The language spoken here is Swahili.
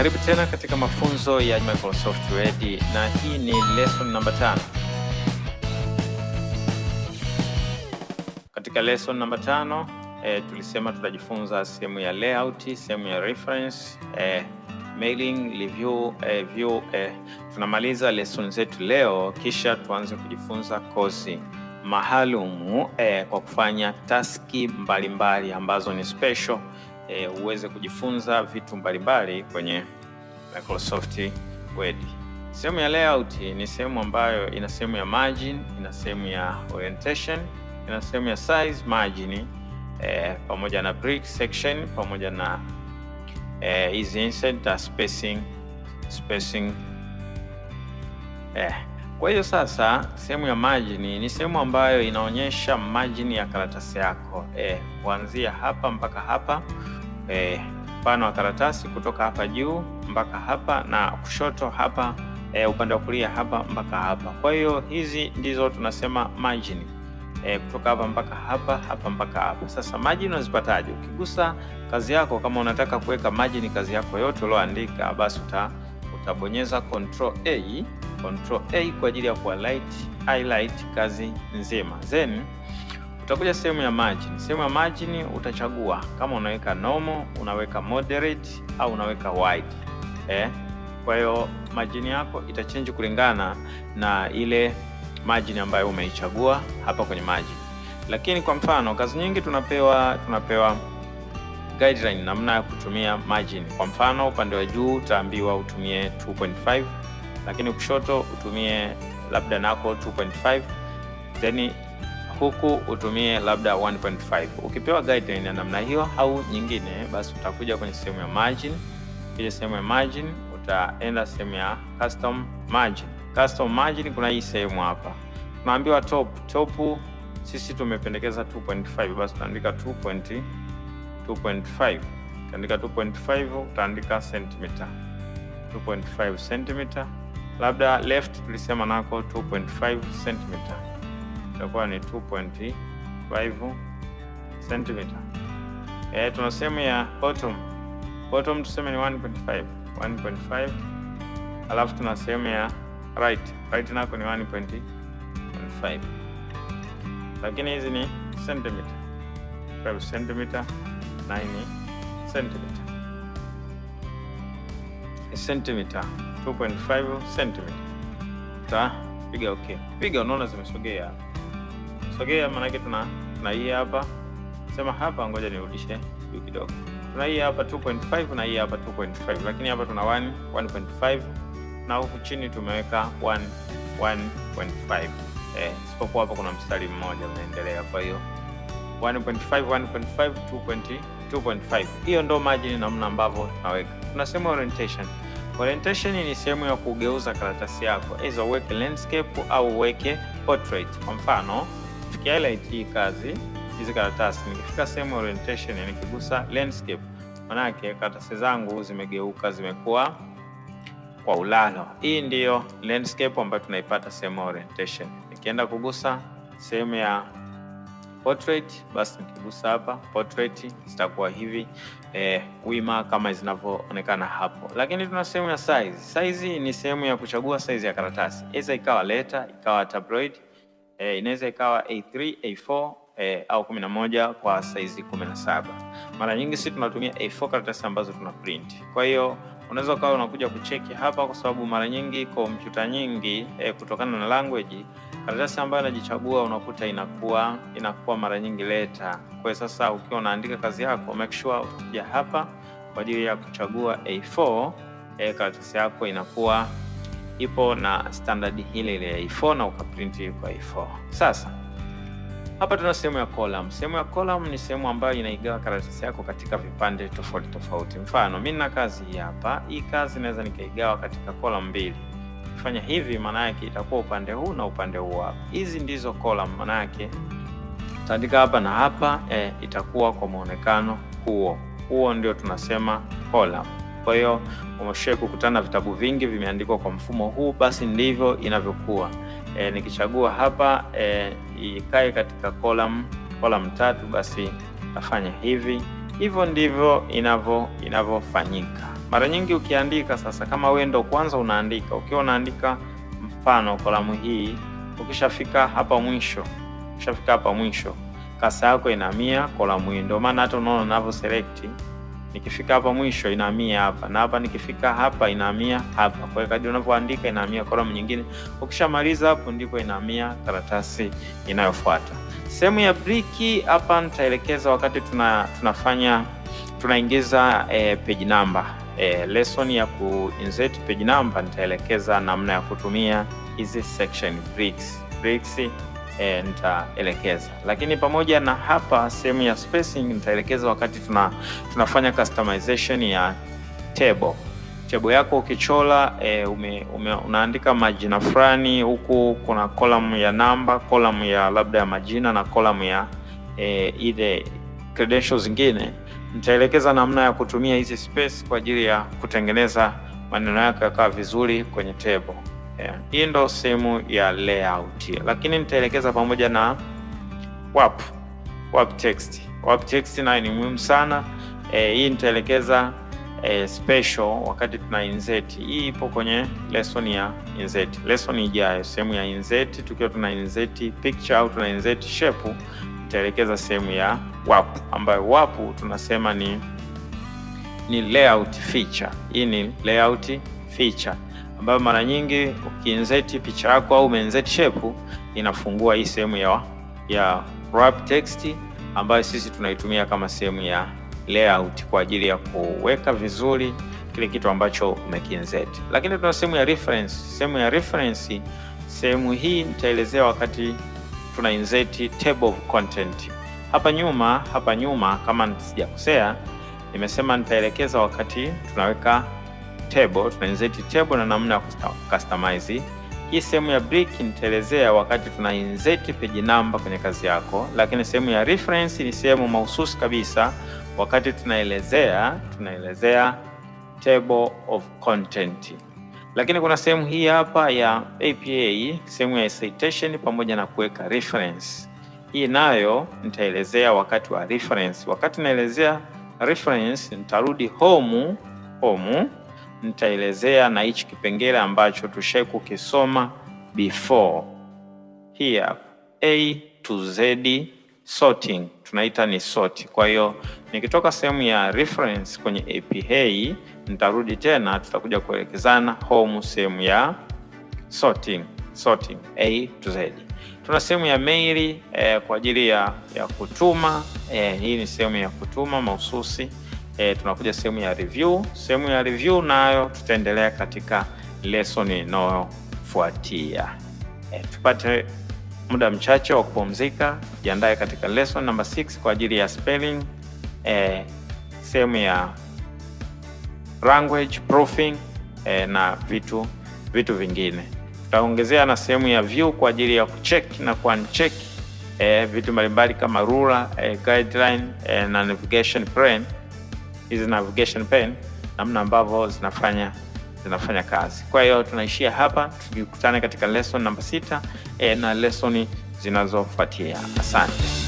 Karibu tena katika mafunzo ya Microsoft Word na hii ni lesson namba 5. Katika lesson namba 5 tulisema tutajifunza sehemu ya layout, sehemu ya reference, mailing, review, view. Tunamaliza lesson zetu leo, kisha tuanze kujifunza kozi maalumu kwa kufanya taski mbalimbali ambazo ni special, uweze kujifunza vitu mbalimbali kwenye Microsoft Word. Sehemu ya layout ni sehemu ambayo ina sehemu ya margin, ina sehemu ya orientation, ina sehemu ya size margin, pamoja na break section, pamoja na hizi insert na spacing. Kwa hiyo sasa sehemu ya margin ni sehemu ambayo inaonyesha margin ya karatasi yako, kuanzia hapa mpaka hapa, upana wa karatasi kutoka hapa juu mpaka hapa na kushoto hapa, upande wa kulia hapa mpaka hapa. Kwa hiyo hizi ndizo tunasema margin, kutoka hapa mpaka hapa, hapa mpaka hapa. Sasa margin unazipataje? Ukigusa kazi yako, kama unataka kuweka margin kazi yako yote ulioandika, basi utabonyeza Control A, Control A kwa ajili ya ku highlight kazi nzima. Then utakuja sehemu ya margin. Sehemu ya margin utachagua kama unaweka normal, unaweka moderate au unaweka wide. Kwa hiyo margin yako itachange kulingana na ile margin ambayo umeichagua hapa kwenye margin. Lakini kwa mfano kazi nyingi tunapewa guideline namna ya kutumia margin. Kwa mfano upande wa juu utaambiwa utumie 2.5, lakini kushoto utumie labda nako 2.5, then huku utumie labda 1.5. Ukipewa guideline ya namna hiyo au nyingine, basi utakuja kwenye sehemu ya margin. Kile sehemu ya margin utaenda sehemu ya custom margin. Custom margin kuna hii sehemu hapa tunaambiwa top. Top sisi tumependekeza 2.5, basi utaandika 2.5. Utaandika 2.5, utaandika centimeter, 2.5 centimeter. Labda left tulisema nako 2.5 centimeter, itakuwa ni 2.5 centimeter. Tuna sehemu ya bottom. Bottom tuseme ni 1.5, 1.5, alafu tuna sehemu ya right. Right nako ni 1.5, lakini hizi ni centimeter, 5 centimeter, 9 centimeter, centimeter, 2.5 centimeter. Piga okay, piga, unaona zimesogea sogea, maana yake tuna hii hapa, sema hapa, ngoja nirudishe juu kidogo. Tuna hii hapa 2.5 na hii hapa 2.5, lakini hapa tuna 1 1.5 na huku chini tumeweka 1 1.5, isipokuwa hapa kuna mstari mmoja unaendelea. Kwa hiyo 1.5 1.5 2.5. Hiyo ndo margin namna ambavyo tunaweka. Tunasema orientation. Orientation ni sehemu ya kugeuza karatasi yako, aidha uweke landscape au uweke portrait. Kwa mfano, tuki highlight hii kazi, hizi karatasi, nikifika sehemu orientation, nikigusa landscape, manake karatasi zangu zimegeuka, zimekuwa kwa ulalo. Hii ndiyo landscape ambayo tunaipata sehemu orientation. Nikienda kugusa sehemu ya portrait, basi nikigusa hapa portrait zitakuwa hivi, wima kama zinavyoonekana hapo. Lakini tuna sehemu ya size. Size ni sehemu ya kuchagua size ya karatasi, inaweza ikawa letter, ikawa tabloid, inaweza ikawa A3, A4 au 11 kwa size 17. Mara nyingi sisi tunatumia A4 karatasi ambazo tuna print. Kwa hiyo unaweza ukawa unakuja kucheki hapa, kwa sababu mara nyingi kompyuta nyingi, kutokana na language, karatasi ambayo anajichagua unakuta inakuwa mara nyingi letter. Kwa hiyo sasa ukiwa unaandika kazi yako, make sure utakuja hapa kwa ajili ya kuchagua A4, karatasi yako inakuwa ipo na standard ile ile ya A4 na ukaprint kwa A4. Sasa hapa tuna sehemu ya column. Sehemu ya column ni sehemu ambayo inaigawa karatasi yako katika vipande tofauti tofauti. Mfano, mimi nina kazi hii hapa. Hii kazi naweza nikaigawa katika column mbili. Kufanya hivi maana yake itakuwa upande huu na upande huu hapa. Hizi ndizo column, maana yake utaandika hapa na hapa, itakuwa kwa muonekano huo. Huo ndio tunasema column. Kwa hiyo umeshawahi kukutana vitabu vingi vimeandikwa kwa mfumo huu, basi ndivyo inavyokuwa. Nikichagua hapa ikae katika column tatu, basi nafanya hivi. Hivyo ndivyo inavyofanyika. Mara nyingi ukiandika sasa, kama wewe ndo kwanza unaandika, ukiwa unaandika mfano kolamu hii, ukishafika hapa mwisho, ukishafika hapa mwisho kasa yako inahamia kolamu hii. Ndio maana hata unaona ninavyo select, nikifika hapa mwisho inahamia hapa, na hapa nikifika hapa inahamia hapa. Kwa hiyo kadri unavyoandika inahamia kolamu nyingine. Ukishamaliza hapo ndipo inahamia karatasi inayofuata. Sehemu ya break hapa nitaelekeza wakati tunafanya tunaingiza page number. Lesson ya ku insert page number nitaelekeza namna ya kutumia hizi section breaks. Breaks nitaelekeza, lakini pamoja na hapa sehemu ya spacing nitaelekeza wakati tunafanya customization ya table. Table yako ukichola unaandika majina fulani, huku kuna column ya namba, column ya labda ya majina na column ya ile credentials zingine. Nitaelekeza namna ya kutumia hizi space kwa ajili ya kutengeneza maneno yako yakawa vizuri kwenye table. Yeah. Hii ndo sehemu ya layout, lakini nitaelekeza pamoja na wrap text. Wrap text nayo ni muhimu sana. Hii nitaelekeza special wakati tuna insert. Hii ipo kwenye lesson ya insert, lesson ijayo, sehemu ya insert, tukiwa tuna insert picture au tuna insert shape, nitaelekeza sehemu ya wrap, ambayo wrap tunasema ni layout feature. Hii ni layout feature ambayo mara nyingi ukiinsert picha yako au umeinsert shape inafungua hii sehemu ya wrap text ambayo sisi tunaitumia kama sehemu ya layout kwa ajili ya kuweka vizuri kile kitu ambacho umekiinsert. Lakini tuna sehemu ya reference. Sehemu ya reference, sehemu hii nitaelezea wakati tuna insert table of content. Hapa nyuma kama sijakosea, nimesema nitaelekeza wakati tunaweka table, tuna insert table na namna ya customize. Hii sehemu ya break nitaelezea wakati tuna insert page number kwenye kazi yako, lakini sehemu ya reference ni sehemu mahususi kabisa wakati tunaelezea table of content. Lakini kuna sehemu hii hapa ya APA, sehemu ya citation pamoja na kuweka reference. Hii nayo nitaelezea wakati wa reference. Wakati naelezea reference, nitarudi home nitaelezea na hichi kipengele ambacho tushai kukisoma before. Hii hapa A to Z sorting, tunaita ni sort. Kwa hiyo nikitoka sehemu ya reference kwenye APA nitarudi tena, tutakuja kuelekezana home sehemu ya sorting A to Z. Tuna sehemu ya mail kwa ajili ya kutuma. Hii ni sehemu ya kutuma mahususi. Tunakuja sehemu ya review. Sehemu ya review nayo tutaendelea katika lesson inayofuatia. Tupate muda mchache wa kupumzika, jiandae katika lesson number 6 kwa ajili ya spelling, sehemu ya language proofing, na vitu vingine. Tutaongezea na sehemu ya view kwa ajili ya kucheck na kuuncheck vitu mbalimbali kama ruler, guideline, na navigation pane. Hizi navigation pane namna ambavyo zinafanya kazi. Kwa hiyo tunaishia hapa, tukikutane katika lesson namba 6 na lesson zinazofuatia. Asante.